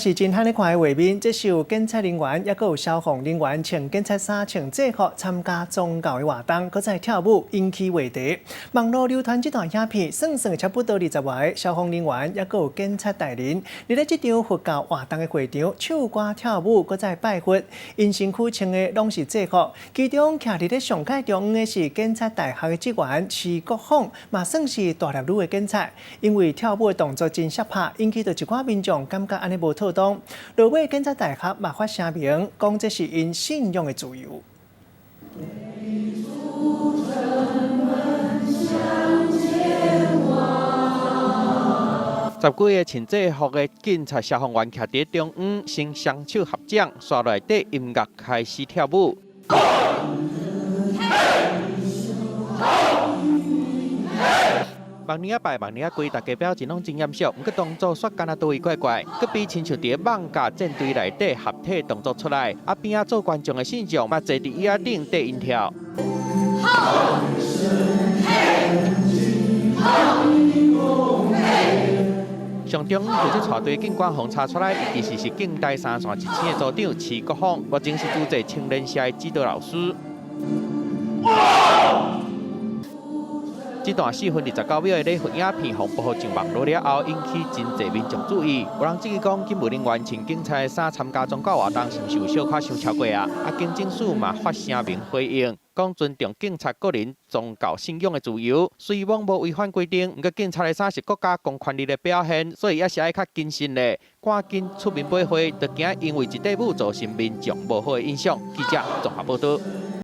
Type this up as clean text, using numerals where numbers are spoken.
是真罕咧看的畫面，這是有警察人員，抑閣有消防人員穿警察衫、穿制服參加宗教的活動，閣再跳舞，引起話題。網路流傳這段影片，算算差不多20外个消防人員，抑閣有警察大人，佇咧這場佛教活動的會場，唱歌跳舞，閣再拜佛。𪜶身軀穿的攏是制服，其中徛佇咧上蓋中央的是警察大學的職員徐國鳳，嘛算是大粒女的警察。因為跳舞的動作真爍拍，引起著一寡民眾感覺按呢無妥當。落尾警察大學嘛發聲明，講這是𪜶信仰的自由。十幾个穿制服的警察消防員徛佇中央，先雙手合掌，紲落來綴音樂開始跳舞。目年仔拜，目年仔跪，大家表情攏真嚴肅，毋過動作煞敢若佗位怪怪，閣比親像佇咧艋舺戰隊內底合體動作出來。啊邊仔做觀眾的信眾嘛坐佇椅仔頂綴𪜶跳。好，嘿，好，嘿。上中央負責帶隊警官予查出來，伊其實是警大三線一星的組長徐國鳳，目前是主治青年社的指導老師。這段4分29秒的禮佛影片，予播上網路了後，引起真濟民眾注意。有人質疑講，警務人員穿警察的衫參加宗教活動，是毋是有小可傷超過啊？啊，警政署嘛發聲明回應，講尊重警察個人宗教信仰的自由，雖罔無違反規定，毋過警察的衫是國家公權力的表現，所以也是愛較謹慎咧。趕緊出面駁回，著驚因為一塊舞造成民眾無好的印象。記者綜合報導。